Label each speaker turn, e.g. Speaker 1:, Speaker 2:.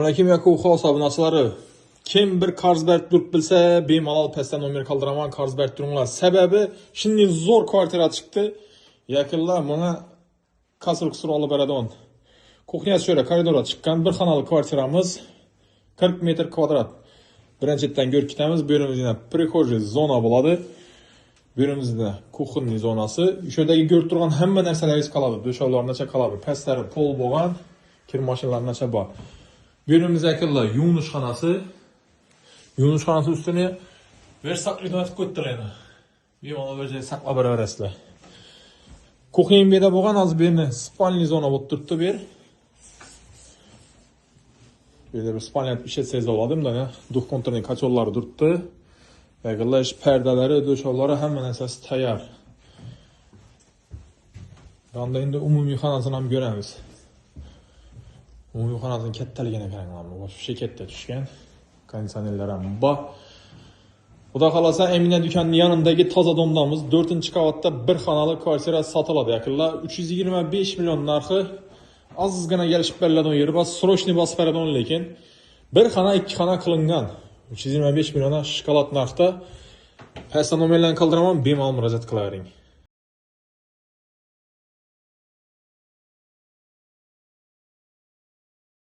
Speaker 1: Aleyküm Yakub Xos abunachilari. Kim bir qarz berib turib bilsa, bemalol pastda nomer qaldıraman, qarz berib turinglar. Sababi shunday zo'r kvartira chiqdi. Yaqinlar buna kasır kusur olib beradigan. Kuxnyasi şöyle koridora chiqqan bir xonali kvartiramiz 40 metr kvadrat. Birinchi chetdan ko'rib ketamiz. Bu yerimizda прихожий zona bo'ladi. Bu yerimizda кухонный zonasi. Shu yerdagi ko'rib turgan hamma narsalaringiz qoladi. Döşovlargacha qoladi. Pastlari pol bo'lgan, kir mashinalargacha bor. Bu yerimizda yaqinlar yuvinish xonasi. Yuvinish xonasi ustini versak o'tib qo'yibdilar endi. Bemalol bir joyga saqlab beraverasizlar. Kuxnya bu yerda bo'lgan, hozir bu yerni спальный zona bo'lib turibdi bu yer. Bu yerda bir спальня ishlatsangiz bo'ladi. Bunda двухконтурный котёл lari turibdi. Yaqinlar ish pardalari, döşovlari hamma narsasi tayyor. Bunda endi umumiy xonasini ham ko'ramiz. Umumiy xonasini kattaligini qaranglar. Вообще katta tushgan. Konditsionerlar ham bor. Xudo xohlasa Emine dükkanının yanındaki toza domdamiz 4 qavatda bir xonali kvartira sotiladi yaqinlar. 325 million narxi, ozgina kelishib beriladigan yeri bor, срочный bosib beradigan, lekin bir xona, ikki xona qilingan. 325 milliona shokolad narxda. Pastda nomerlarni qoldiraman, bemalol murojaat qilavering.